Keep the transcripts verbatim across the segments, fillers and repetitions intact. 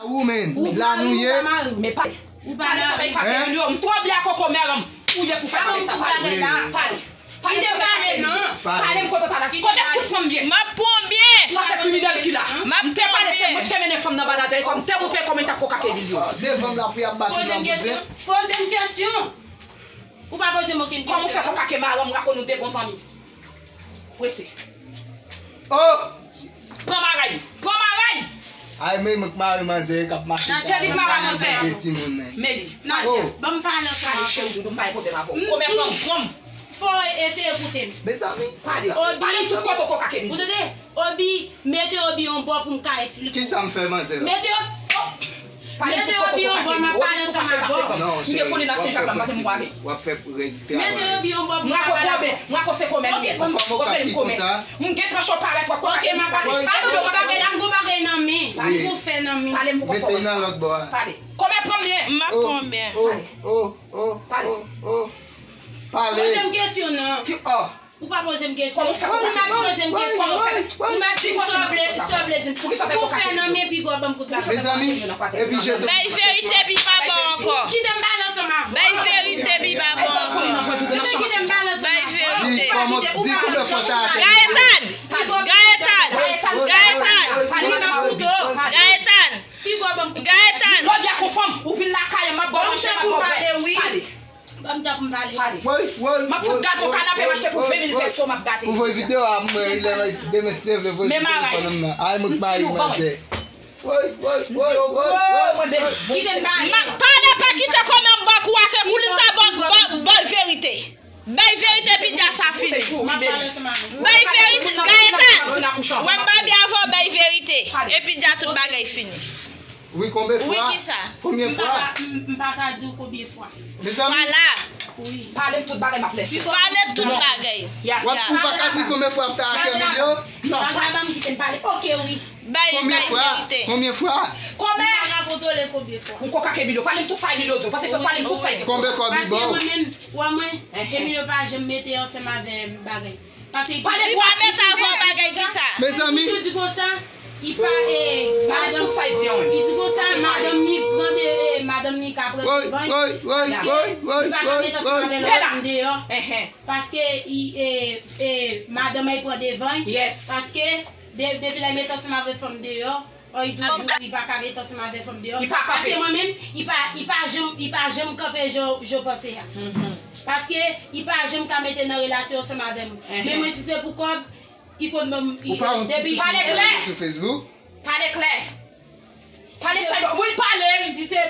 Ou menm, la nou ye. Men pale. Ou pa pale sa bay fake milyon. M twò byen ak kokomè an. Ou ye pou fè pale sa. Pale. Pale. Pale. Pale. Pale m kote w ta la. Konbyen fout pran m byen. M ap pran byen. Sa se kriminèl ki la. M ap pran byen. M te pale se mwen ki te mennen fanm nan ba Nadya. M te montre kòman l t ap koka ke milyon. Devan m la pou y ap bat li nan bouzen. Poze m kesyon. Ou pa poze m okenn kesyon. Kòman w fè koka ke maranm rakonn nou de bon zanmi? Prese. Oh! Pran maray! Pran maray! Ay, men mwen k mare manzè k ap mache. Se li k mare manzè. Gen timoun, men. Men li. Nadya, ban m pale ansanm avè w. Pale, cheri doudou, m pa gen pwoblèm avè w. Kòmè pran m, pran m. Fò w eseye koute m. Mezanmi. Pale. Obi, pale m tout kote w koka ke milyon. Ou tande? Obi, mete Obi yon bò pou m ka esplike w. Kisa m fè manzè la? Mete Obi. Mete Obi yon bò, m ap pale ansanm avè w. Non, cheri, w ap fè plis. W ap fè règ travay. Mete Obi yon bò pou m ka pale avè w. Mwen konprann, mwen konprann se kòmè li ye. Fò m ka pi konsa. M gen tranche w parèt, w ap konprann. Ok, m ap pale. Pale m yon bagay la, m gon bagay nan men. M pou fè nan men. Mete l nan lòt bò a. Pale. Kòmè pran m byen. M ap pran byen. Oh, oh, oh, oh, oh. Pale. Poze m kesyon non. Ki, oh. Ou pa poze m kesyon. Ou pa poze m kesyon. Ou mèt di m sa w vle, sa w vle di m. Pou w fè nan men piga w ban m kout bafon. Mezanmi, epi je te. Bay verite pi pa bon ankò. Kite m pale ansanm avè w. Bay verite pi pa bon ankò. Kite m pale ansanm avè w. Bay verite. Di kòman, di konbyen fwa ta atè. Gaëtan! Gaëtan! Gaëtan! Gaëtan! Gaëtan! Gaëtan! Lòt byen konfòm, ou vin lakay mwen, m ap ba w manje, m ap ba w bwè. Pale. Ban m tan pou m pale. Pale. M ap fout gate w kanape m achte pou ven mil peso, m ap gate. Ou voye videyo a mwen, lè demen si Dye vle voye sou telefòn m nan. Ay, mwen k mare manzè. Woy, woy, woy, woy, woy. Kite m pale. M ap pale, pa kite kòmè m ba kou ak koulin sa, ba, ba, ba verite. Bay verite, epi dja sa fini. M ap pale ansanm avè w. Bay verite, Gaëtan. Wè m pa byen avè w, bay verite. Epi dja tout bagay fini. Wi, konbyen fwa? Wi, kisa? Konbyen fwa? M pa ka, m, m pa ka di w konbyen fwa. Mezanmi. Vwala. Wi. Pale m tout bagay, m ap lèse. Pale tout bagay. Yes. W ap, ou pa ka di konbyen fwa m ta atè milyon? Non. Pa ka ban m kite m pale. Ok, wi. Bay, bay verite. Konbyen fwa? Konbyen fwa? Konbyen? M pa ka kontwole konbyen fwa. Ou koka ke milyon. Pale m tout sa milyon di w. Paske fò pale m tout sa. Konbyen kòb li ba w? Paske mwen menm, wè mwen, Emilio pa janm mete ansanm avè m bagay. Paske li pa mete avè w bagay kisa? Mezanmi. Li di konsa, li pa, e, madanm, li di konsa, madanm li pran de, e, madanm li ka pran devan. Woy, woy, woy, woy, woy, woy. Paske li pa ka mete ansanm avè lòt fanm deyò. Paske li, e, e, madanm li pran devan. Paske de-, depi lè li mete ansanm avè fanm deyò, Ò, li toujou, li pa ka mete ansanm avè fanm deyò. Li pa kanpe. Paske mwen menm, li pa, li pa janm, li pa janm kanpe jan, jan w panse a. Paske li pa janm ka mete nan relasyon ansanm avè mwen. Men mwen, si se pou kòb, li konn ban m, li, depi. Pale klè. Sou Facebook? Pale klè. Pale sa, wi, pale m. Si se,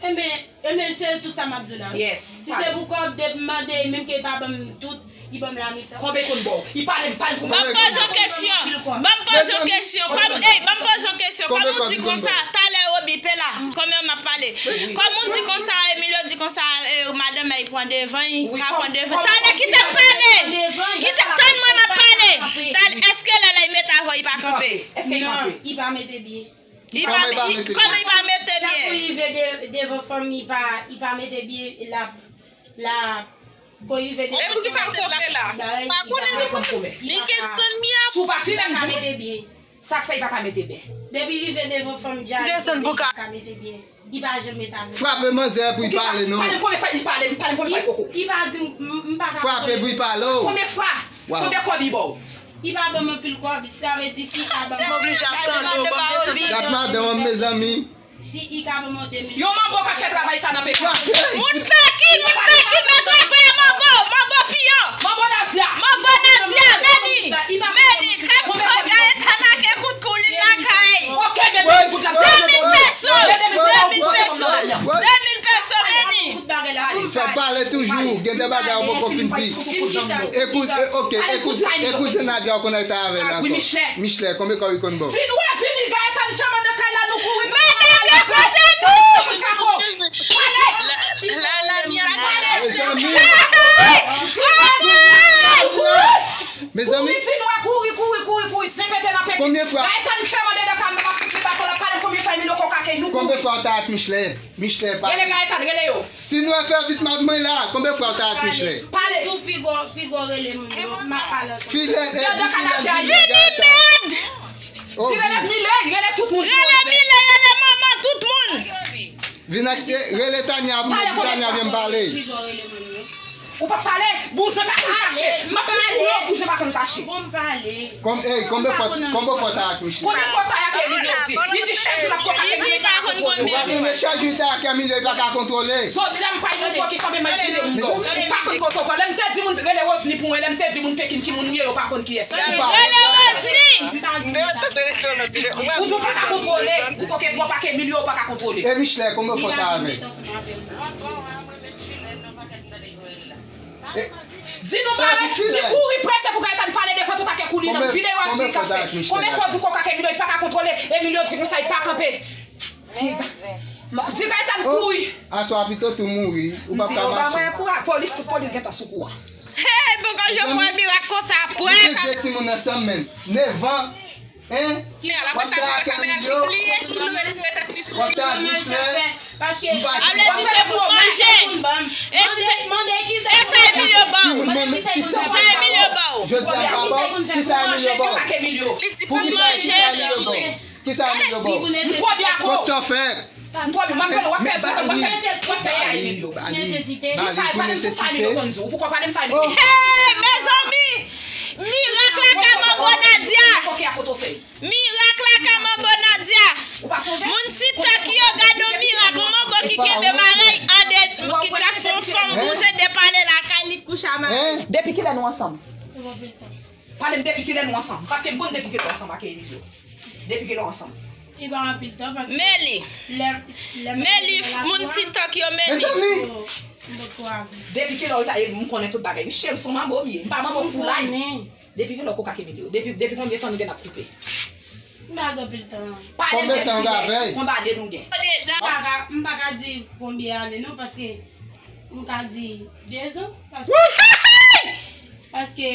enben, Enben, se tout sa m ap di w la. Yes. Si se pou kòb, depi m mande, menm ke li pa ban m tout, li ban m lamitan. Konbyen konn ba w? Li pale, li pale pou mwen. Ban m poze w kesyon. Ban m poze w kesyon. Kòm, ey, ban m poze w kesyon. Kòm ou di konsa, talè Obi pe la. Kòm m ap pale. Kòm ou di konsa, Emilio di konsa, e, madanm li pran devan, li ka pran devan. Talè kite m pale. Kite, tann mwen m ap pale. Talè, èske lè la li mete avè w, li pa kanpe? Non, li pa mete byen. Li pa, li, kòm li pa mete byen. Chak kou li rive de-, devan fanm, li pa, li pa mete byen, l ap, l ap, kou li rive devan fanm, l ap, l ap, li pa, li pa konn kòmè. Li gen zanmi a. Si w pa fin menm, li pa mete byen. Sa k fè li pa ka mete byen? Depi li rive devan fanm, dja li pa ka mete byen. Li pa janm mete avè l. Frape manzè pou li pale, non. Pale m konbyen fwa li pale, pale m konbyen fwa li poko. Li pa di m, m, m pa ka. Frape pou li pale, oh. Konbyen fwa? Konbyen kòb li ba w? Li pa ban m anpil kòb, sa vle di si li pa ban m. M oblije ap tande w ban m. Dat madanm an, mezanmi. Si li ka ban m de mil. Yon manbo k ap fè travay sa nan peyi. Moun pèki, moun pèki nan travay a manbo, manbo piyan. Manbo Nadia. Manbo Nadia, men li. Men li, kèm Gaëtan lage kout kou li lakay. Ok, men de mil goud la. De mil peso. De mil peso. De mil peso, men li. Fè pale toujou, gen de bagay ou poko fin di. E kouzen, e, ok, e kouzen, e kouzen Nadia ou konn al ta avè l ankò. Michelet, konbyen kòb li konn ba w? Vin wè, vini, Gaëtan fè mande kay la, nou kouri. Madanm nan kote nou? Pale! Pale! Mezanmi. Mezanmi. Kouri, vin wè, kouri, kouri, kouri, kouri, zen pete nan pete. Konbyen fwa? Gaëtan fè mande nan kay la, nou ap kouri, pale konbyen fwa Emilio koka ke nou kouri. Konbyen fwa w ta ak Michelet? Michelet, pale. Rele Gaëtan, rele yo. Ti nwè fè vit, madmway la. Konbyen fwa w ta ak Michelet? Pale. Tou pi gwo, pi gwo rele moun yo. M ap pale ansanm. Filè, e, di filè, di filè Gaëtan. Vini, mèd! Di rele Mile, rele tout moun. Rele Mile, rele manman, tout Vin ak, eh, rele Tania pou mwen, di Tania vin pale. Ou pa pale, bouzen pa konn kache. M ap pale pou yo, bouzen pa konn kache. Bon, m pale. Konm, ey, konbyen fwa, konbyen fwa ta ak Michel? Konbyen fwa ta ak Emilio di? Li di chak jou l ap konn ak Emilio, li pa ka kontwole. Ou pa konnen chak jou ta ak Emilio, li pa ka kontwole. Jodi a, m pa yon moun ki kanpe m ap gide moun non. Ou pa konn kote w pale. Lè m te di moun rele Rosny pou mwen, lè m te di moun Pekin ki moun li ye, yo pa konn kiyès. Rele Rosny! Ou di w pa ka kontwole. Ou koke twòp ak Emilio, ou pa ka kontwole. E Michel, konbyen fwa ta avè l? Di nou bagay, di kouri prese pou Gaëtan pale devan tout ak kouli nan videyo ap di k ap fè. Konbyen fwa w di w koke ak Emilio, li pa ka kontwole, Emilio di konsa, li pa kanpe. Di Gaëtan kouri. Aswè a pito tou mouri, ou p ap ka mache. Polis, tout polis gentan sou kou a. Hey, poko, je pran mirak konsa, pwè. Li gen de timoun ansanm, men. Nèf an. Hein? W ap ta ak Emilio? W ap ta ak Michel? Ap vle di se pou manje. E si se, e sa Emilio ba w? Sa Emilio ba w? Jodi a m pa ba w. Kisa Emilio ba w? Li di pou manje. Kisa Emilio ba w? Kisa Emilio ba w? Kot sa w fè? M twò byen, m ap gade w ap fè zòt, w ap fè zòt, w ap fè a Emilio. Nesesite. Kisa, pale m sou sa Emilio konn di w. Ou poko pale m sa Emilio konn di w. Hey, mezanmi! Mirak lakay manbo Nadia! Koke a kote w fè. Mirak lakay manbo Nadia! Ou pa sonje? Moun TikTok yo, gade yon mirak, yon manbo ki kenbe marèy an de, ki ka fè yon fanm bouzen de pale lakay li kouche a marèy. Depi kilè nou ansanm? Pale m depi kilè nou ansanm. Paske m konn depi kilè w ansanm ak Emilio. Depi kilè w ansanm. E pa anpil tan paske Meli. Lè, lè Meli, moun TikTok yo, Meli. Mezanmi! Depi kilè w ta, e m konnen tout bagay. Wi, cheri, se yon manbo m ye. M pa manbo foulay. Depi kilè w koke ak Emilio? Depi, depi konbyen tan nou gen n ap koupe? M pa gen anpil tan. Pale m depi kilè? Konbyen tan w gen avè l? Konbyen ane nou gen? M pa ka, m pa ka di konbyen ane non, paske m ka di dezan, paske, paske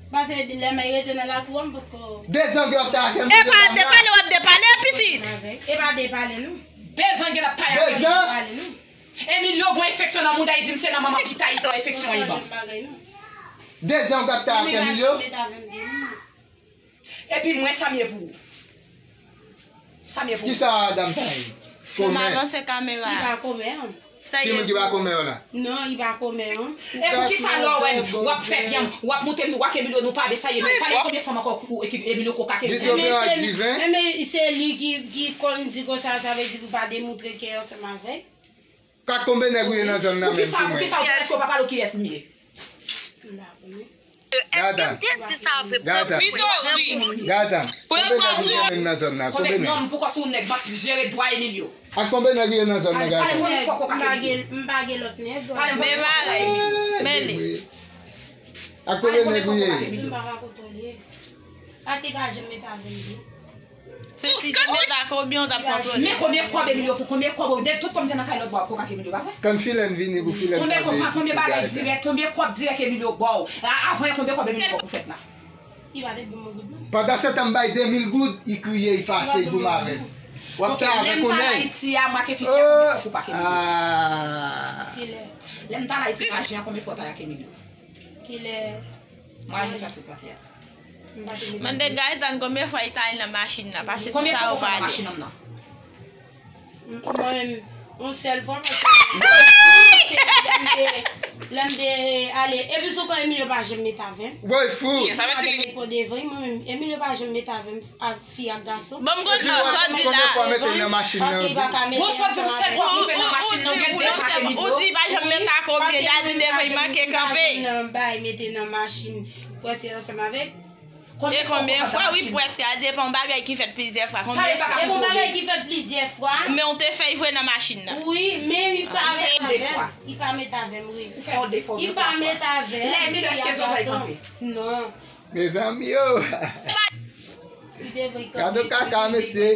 Paske lè m rete nan lakou a, m potko. Dezan gen w ap ta ak Emilio. E pa depale w ap depale, pitit. E pa depale, non. Dezan gen l ap ta ak Emilio. Dezan? Depale, non. Emilio gon enfeksyon nan mouda, li di m se nan manman pita li pran enfeksyon an, li ban. Dezan w ap ta ak Emilio? Epi mwen, sa m ye pou ou? Sa m ye pou ou? Kisa dam sa ye? Kòmè. Avanse kamera. Li pa kòmè, non. Ki moun ki pa kòmè yo la? Non, li pa kòmè, non. E poukisa lè w wè m, w ap fè byen, w ap montre m, w ak Emilio nou pa byen, sa ye, men pale konbyen fanm ankò ou ekip Emilio koke ak Emilio? Jis yo pran ak diven. Enben, se li ki, ki konn di konsa, sa vle di pou pa demontre ke ansanm avè l. Kat konbyen nèg ou ye nan zòn nan menm sou mwen? Poukisa, poukisa ou di èske w pa pale w kiyès m ye? M pa konnen. Gaëtan. Gaëtan. Gaëtan. Konbyen nèg ou gen menm nan zòn nan? Konbyen nèg? Non, m poko sou nèg, m ap jere dwa Emilio. Ak konbyen nèg ou ye nan zòn nan, Gaëtan? M pa gen, m pa gen lòt nèg. Men bagay, men li. Ak konbyen nèg ou ye? M pa ka kontwole. Paske pa janm met avè m. Se si te met ak konbyen w t ap kontwole. Men konbyen kòb Emilio pou konbyen kòb ou, de tout kòb m te nan kay lòt bò ap koke ak Emilio, pa vre? Tann Filèn vini pou Filèn pale. Konbyen kòb, konbyen bagay dirèk, konbyen kòb dirèk Emilio ba w? A, avan yè konbyen kòb Emilio ba w pou fèt la? Li pa te ban mwen goud non. Pandan se tan m bay de mil goud, li kriye, li fache, li di w m avè l. W ap ta avè konnen. Lè m t al Ayiti a, m ak Fifi a, konbyen fwa ou pa ak Emilio? Kilè? Lè m t al Ayiti, m aji an, konbyen fwa w ta ak Emilio? Kilè? Mwen aji sa k sot pase a. Mande Gaëtan konbyen fwa li ta al nan machin nan, pase tout sa yo pale. Konbyen fwa ou ta al nan machin nan? Mwen menm, yon sèl fwa, paske lè m te, lè m te ale, epi sou kò Emilio pa janm met avè m. Woy fou! Sa vle di li pran devan, mwen menm, Emilio pa janm met avè m, ak fi ak gason. Bon, m konn non, sa w di la. Konbyen fwa mete nan machin nan, yo di? Bon, sa w di m sèl fwa m rive nan machin nan, ou gen de sa Emilio. Ou di pa janm met ak konbyen, Dadi devan li manke kanpe. Bay mete nan machin, prèske ansanm avèk. E konbyen fwa, wi, prèske, a depann bagay ki fèt plizyè fwa. Konbyen fwa? E bon bagay ki fèt plizyè fwa. Men w te fè l voye nan machin nan. Wi, men li pa met avè m. Li pa met avè m, wi. Ou fè yon defo. Li pa met avè m. Lè Emilio, èske zanzan kanpe? Non. Mezanmi yo. Gade kaka, mesye.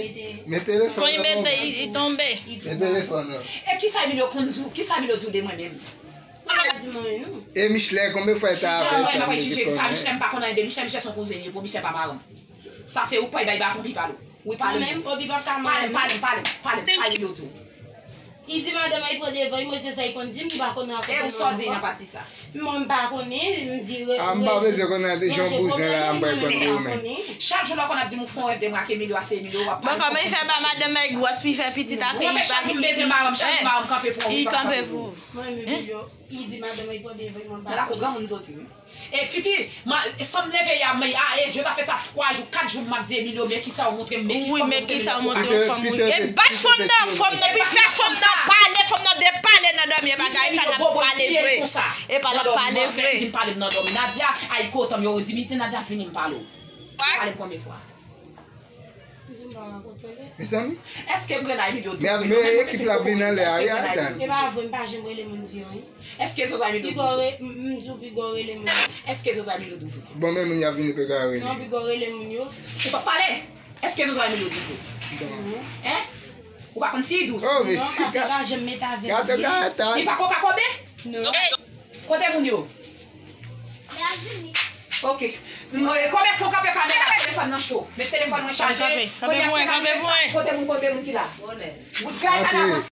Men telefòn nan. Kon li mete, li, li tonbe. Men telefòn nan. E kisa Emilio konn di w? Kisa Emilio di w de mwen menm? Li pa di mwen anyen non. E Michelet, konbyen fwa l ta avè w? Mwen, m pa jije, pa Michelet, m pa konn anyen de Michelet, Michelet se yon kouzen li ye pou Michelet pa paran m. Sa se ou k pral bay baton pou l pale w. Wi, pale m. Mwen menm, Obi p ap ka mande. Pale m, pale m, pale m, pale m, sa Emilio di w. Li di madanm li pran devan, li mwen se sa li konn di m, li pa konn rakonte. E ou sa w di nan pati sa? Mwen m pa konnen, m di re- Ah, m pa bezwen konnen de jan bouzen la, m pa konn de ou menm. Chak jou la konn ap di m ou fè yon rèv de mwa ke Emilio a se Emilio w ap pale. Bon, kòman li fè ba madanm li gwòs, pi fè pitit apre li pa gen. Chak jou m bezwen madanm, chak jou m madanm kanpe pou ou, li kanpe pou ou. Mwen menm Emilio, li di madanm li pran devan, mwen m pa konnen. Nan lakou granmoun soti wi. E Fifi, ma, sanm leve ya, men, a, e, je ta fè sa twa jou, kat jou m ap di Emilio, men kisa w montre m, men ki fanm montre m. Wi, men kisa w montre m fanm ou. E bat fanm nan, fanm nan, pi fè fanm nan pale, fanm nan depale nan dòmi, e bagay tan ap pale vre. E pa l ap pale vre. Vin pale m nan dòmi. Nadia, ay, kote m yo, di m, di Nadia vini m pale w. Pale m konbyen fwa. Mezanmi. Èske Brenda Emilio di men ekip la ap vin anlè a wi, atan. E pa vre, m pa janm rele moun di anyen. Èske Zozo Emilio di? Pigo re- m- m di w Pigo rele moun. Èske Zozo Emilio di? Bon, men moun y ap vini Pigo a rele. Non, Pigo rele moun yo. Ou pa pale? Èske Zozo Emilio di? Hein? Ou pa konn si dous? Oh, mesye. Gate gata. Li pa koka kobe? Non. Kote moun yo? Ok. Konbyen fon kanpe kamera? Telefòn nan cho. Met telefòn mwen chaje. Kanpe pou mwen, kanpe pou mwen. Kote moun, kote moun ki la? Bout gay pa avanse.